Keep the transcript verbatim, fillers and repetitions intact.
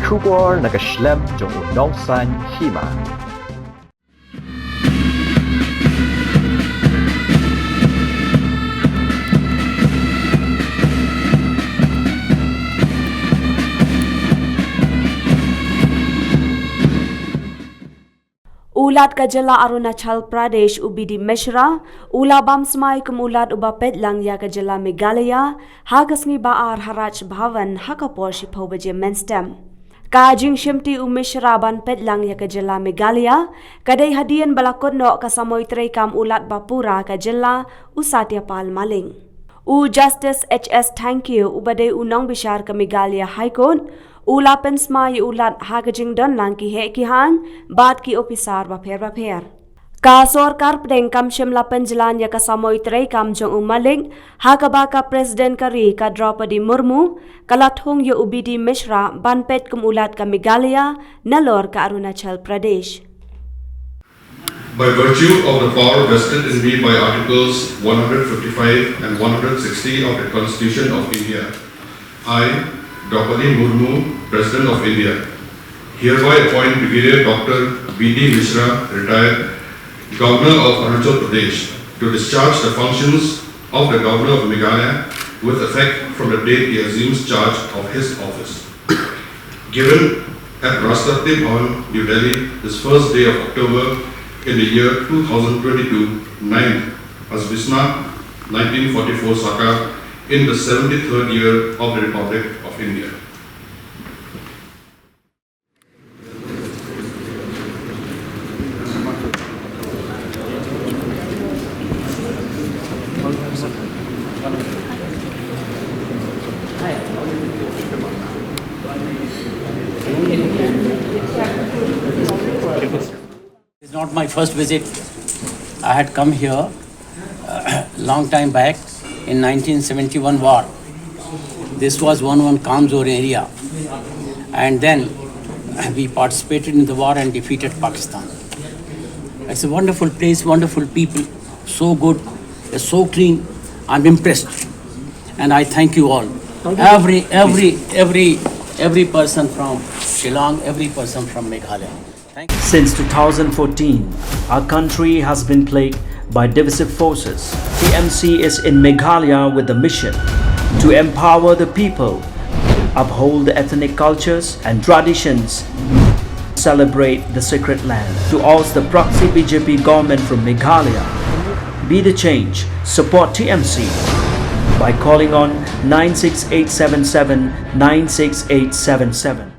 Khubor na ka shlem jong u nongsan hima. U Lat ka jylla Arunachal Pradesh, u B D Mishra, u la bam smai kum u Lat uba peit lang ïa ka jylla Meghalaya ha ka sngi Ba-ar ha Raj Bhavan ha ka por shiphew baje mynstep. Ka jingshimti u Mishra ban peit lang ïa ka jylla Meghalaya ka dei hadien ba la kut noh ka samoi treikam u Lat ba pura ka jylla, u Satya Pal Malik. U Justice H S Thangkhiew uba dei u nongbishar ka Meghalaya High Court, u la pynsmai ïa u Lat ha ka jingdon lang ki heh ki haiñ bad ki ophisar bapher bapher. Ka sorkar pdeng kam shym la pynjlan ïa ka samoi treikam jong u Malik, ha kaba ka President ka ri ka Droupadi Murmu ka la thung ïa u B D Mishra ban peit kum u Lat ka Meghalaya nalor ka Arunachal Pradesh. By virtue of the power vested in me by Articles one hundred fifty-five and one hundred sixty of the Constitution of India, I, Droupadi Murmu, President of India, hereby appoint Brigadier Doctor B D Mishra, retired, Governor of Arunachal Pradesh, to discharge the functions of the Governor of Meghalaya with effect from the date he assumes charge of his office. Given at Rashtrapati Bhavan, New Delhi, this first day of October in the year two thousand twenty-two, ninth Asbisna, nineteen forty-four Saka, in the seventy-third year of the Republic of India. It's not my first visit. I had come here long time back in nineteen seventy-one war. This was one one Kamjor area, and then we participated in the war and defeated Pakistan. It's a wonderful place, wonderful people, so good, it's so clean. I'm impressed, and I thank you all. Every every every every person from Shillong, every person from Meghalaya. Since two thousand fourteen, our country has been plagued by divisive forces. T M C is in Meghalaya with the mission to empower the people, uphold the ethnic cultures and traditions, celebrate the sacred land. To oust the proxy B J P government from Meghalaya, be the change, support T M C by calling on nine six eight seven seven nine six eight seven seven.